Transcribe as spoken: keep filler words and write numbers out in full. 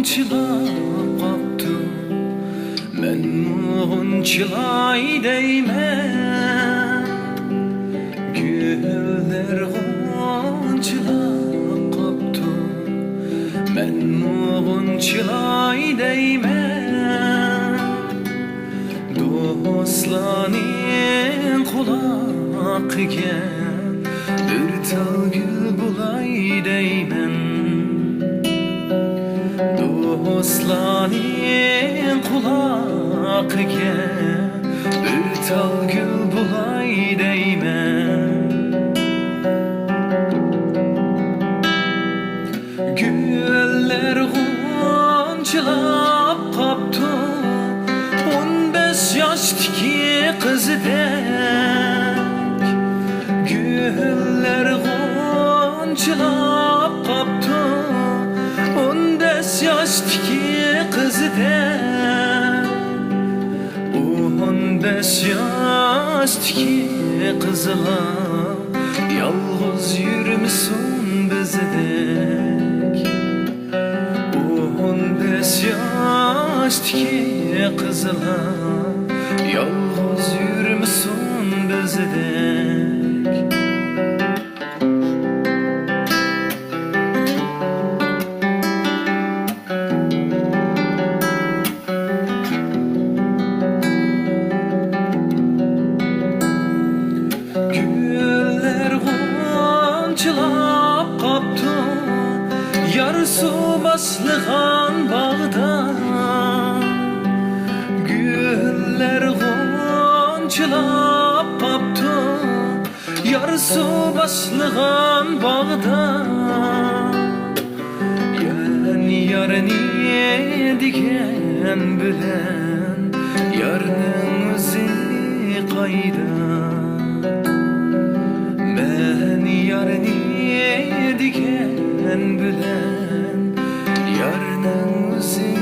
غۇنچىلاپ قاپتۇ، مەنمۇ غۇنچىلاي دەيمەن. گۈللەر غۇنچىلاپ قاپتۇ، مەنمۇ غۇنچىلاي دەيمەن. دوستلارنىڭ قۇلاقىغا بىر تال گۈل بولاي دەيمەن. دوستلارنىڭ قۇلاقىغا بىر تال گۈل بولاي دەيمەن. گۈللەر غۇنچىلاپ قاپتۇ، ئون بەش ياشتىكى قىزدەك. گۈللەر غۇنچىلاپ قاپتۇ، ئون بەش ياشتىكى قىزدەك. ئون بەش ياشتىكى قىزلار يالغۇز يۈرمىسۇن بىزدەك. ئون بەش ياشتىكى قىزلار يالغۇز يۈرمىسۇن بىزدەك. گۈللەر غۇنچىلاپ قاپتۇ، يارسۇ باشلىغان باغدا. گۈللەر غۇنچىلاپ قاپتۇ، يارسۇ باشلىغان باغدا. يەنى يارنى دېگەن بىلەن يارنىڭ ئۆزى قايدا؟ مەن يارنى دېگەن بىلەن يارنىڭ ئۆزى